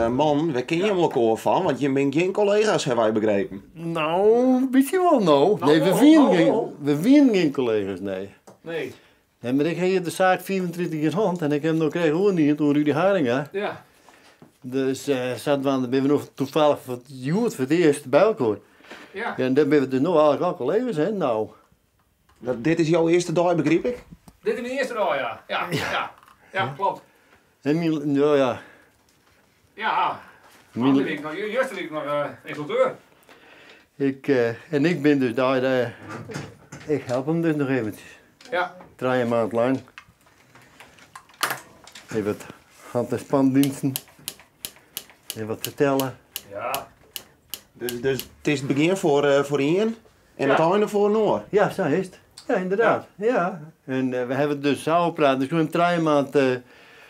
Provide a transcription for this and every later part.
Man, wêr kin jim elkoar fan? Want jim binne gjin kollega's, ha wy begrepen. No, in bytsje wol no. Nee, we wienen gjin, we wienen gjin kollega's, nee. Nee. Nee, mar ik ha hjir de saak 35 jier hân en ik ha him no krekt oerniemd oan Rudy Haringa. Ja. Dus sadwaande binne we no toevallig foar hjoed foar it earst by elkoar. Ja. En dêr binne we dus no eigentlik al kollega's, hè, no. Dat, dit is jo earste dei, begryp ik? Dit is myn earste dei, ja. Ja, ja. Ja, klopt. En myn, no ja. Ja, Myn, wie ik noch, juster wie ik noch ynstallateur. Ik, en ik bin dus dei, ik help him dus noch eventsjes. Ja. Trije maand lang. Even wat hand- en spandiensten. Even wat fertelle. Ja. Dus, dus it is it begjin foar, foar ien en it einde foar in oar? Ja, sa is it. Ja, ynderdaad. Ja. En we hawwe it dus sa ôfpraat. Dus ik soe him trije maand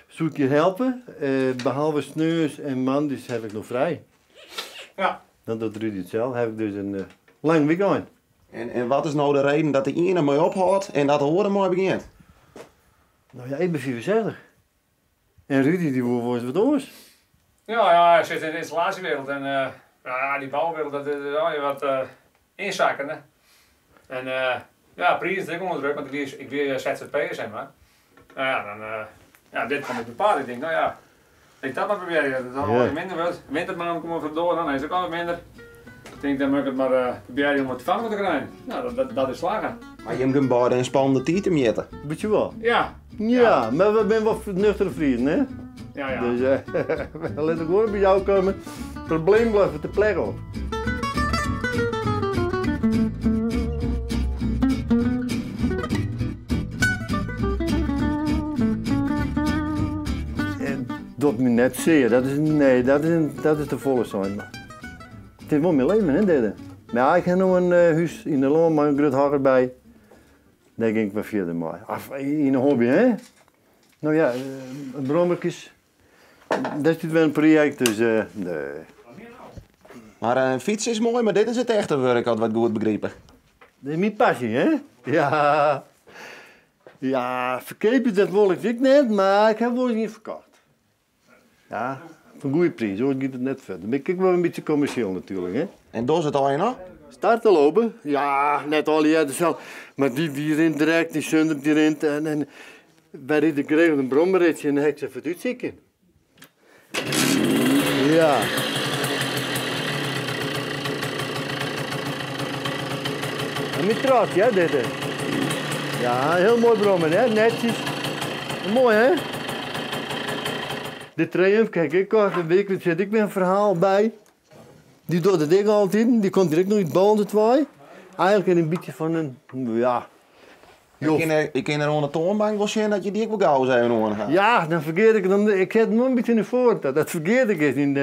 soe ik je helpe. Behalve sneons en moandeis haw ik noch frij. Ja. Dan docht Rudy it sels. Haw ik dus in lang wykein. En wat is no de reden dat de iene mei ophâldt en dat de oare mei begjint? No ja, ik bin 65. En Rudy dy woe wolris wat oars. Ja, ja, hy sit yn de ynstallaasjewereld en ja, dy bouwereld dat is allegear wat ynsakken. En ja, priis is ek ûnder druk, want ik wie ZZP'er sis mar. No ja, dan ja, dit komt op myn paad. Ik tink, no ja, ik dat mar probearje. Dat it dan allegear minder wurdt. Wintermaanden komme foar de doar, dan is it ek alwer minder. Ik tink, dan moat ik it mar probearje om it foar te krijen. No, dat is slagge. Mar jim gean beide in spannende tiid temjitte. Bytsje wol. Ja. Ja, mar we binne wol nuchtere Friezen, hè? Ja, ja. Dus we litte gewoan by jou komme. It probleem bliuwt te plek op. It docht my net sear. Dat is, nee, dat is, dat is te folle sein. It is wol myn leven, hè, dit. Mar ja, ik ha no in hús yn de lân mei in grut hok derby. Dêr gean ik wer fierder mei. Of yn 'e hobby, hè? No ja, brommerkes. Dat is wer in projekt, dus nee. Mar in fyts is moai, mar dit is it echte wurk, as we it goed begripe. Dit is myn passy, hè? Ja. Ja, ferkeapje dat wol ik ek net, mar ik ha wolris ien ferkocht. Ja, foar in goede priis, oars giet it net fuort. Dan bin ik ek wol in bytsje kommersjeel natuerlik, hè. En dochst it allegear noch? Start te lopen? Ja, net allegear deselde. Mar dy, dy rint direkt, dy Zundert dy rint en, en wy ride geregeld in brommerritsje en dan ha ik se foar it útsykjen. Ja. En myn trots, ja, dit is. Ja, hiel moai brommer, hè, netsjes. Moai, hè? De Triumph, kijk, ik kocht in week, der sit ek wer in ferhaal by. Dy docht it ek altiten, dy komt direkt noch út Boalsert wei. Eigenlik in bytsje fan in, ja, Ik kin der oan de toanbank wol sjen dat je dy ek wol gau ris even oan ha. Ja, dan fergeat ik it. Ik set him in bytsje nei foaren ta. Dat fergeat ik ris yn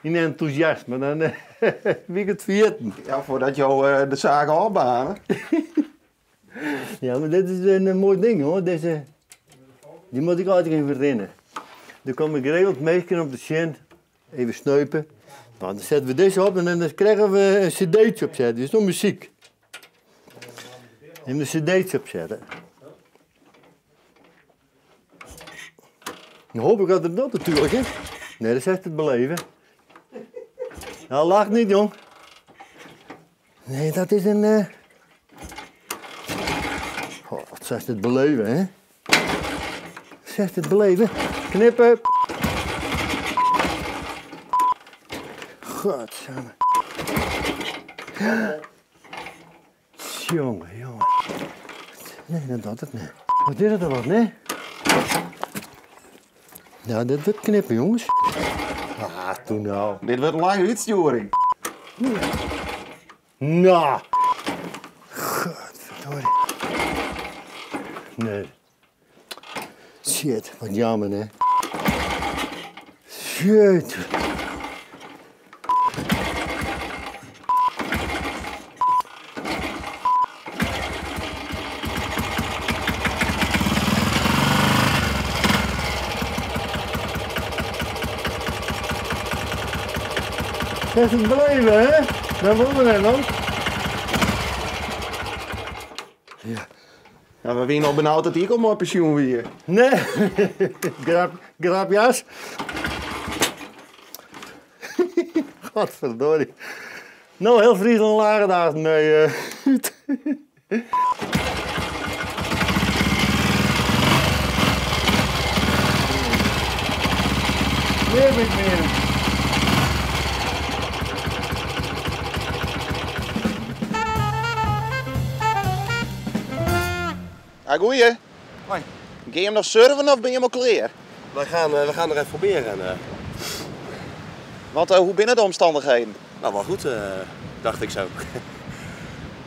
yn entûsjasme. Dan wie ik it ferjitten. Ja, foardat jo de saak ôfbane. Ja, mar dit is in moai ding hoor. Dizze, dy moat ik altyd even rinne. Der komme geregeld minsken om te sjen, even sneupe. No, dan sette we dizze op en dan krije we in cd'tsje opsetten. Dus no muzyk. Even de cd'tsje opsette. Dan hoop ik dat er dat natuerlik is. Nee, dat is echt it beleven. Nou, lach niet, jong. Nee, dat is in. Uh... Oh, wat zegt het beleven, hè? Zegt het beleven. Knippen. Godsamme. Jonge, jonge. Nee, dat docht it net. Wat is it dan wat, nee? Ja, dit wurdt knippen, jongens. Ah, toe nou. Dit wurdt in lange útstjoering. Nou. Godverdorie. Nee. Shit, wat jammer, hè. Shit. Dat is het beleven, hè? Dat willen we net ook. Ja. Ja, we wiene al benaud dat ik al mei pensjoen wie. Nee, grap, grapjas. Godverdorie. No, hiel Fryslân laget achter my út. Lear ik mear. Ah, goeie. Hoi. Ga je hem nog surfen of ben je hem al klaar? We gaan er even proberen. Want hoe binnen de omstandigheden? Nou, wel goed, dacht ik zo.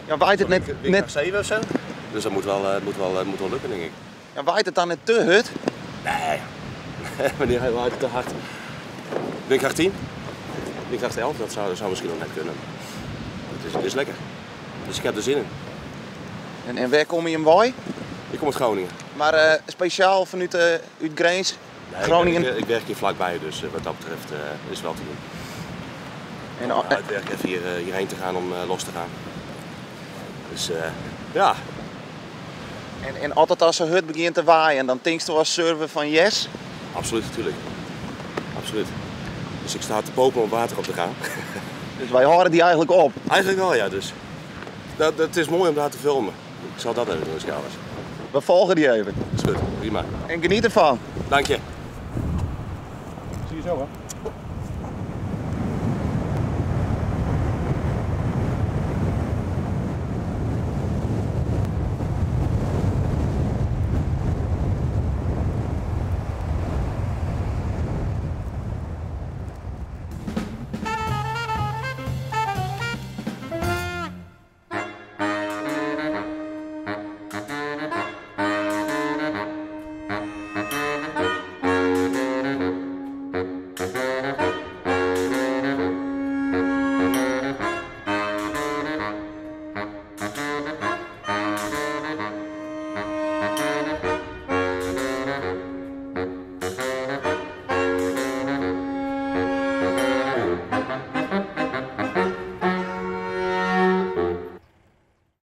Ja, waait het net, net 7 of zo? Dus dat moet wel lukken, denk ik. Ja, waait het dan net te hard? Nee. Wanneer waait het te hard? Windkracht 10? Windkracht 11, dat zou misschien nog net kunnen. Het is lekker. Dus ik heb er zin in. En waar kom je hem bij? Ik kom uit Groningen. Maar speciaal vanuit uit Grins? Nee, Groningen? Ik werk hier vlakbij, dus wat dat betreft is het wel te doen. En om uit werk even hierheen te gaan om los te gaan. Dus ja. En altijd als de hut begint te waaien, dan denkst du als server van yes? Absoluut, natuurlijk. Absoluut. Dus ik sta te popelen om water op te gaan. Dus wij houden die eigenlijk op? Eigenlijk wel, ja. Dus. Dat is mooi om daar te filmen. Ik zal dat even doen, trouwens. We volgen die even. Is goed, prima. En geniet ervan. Dank je. Zie je zo, hè?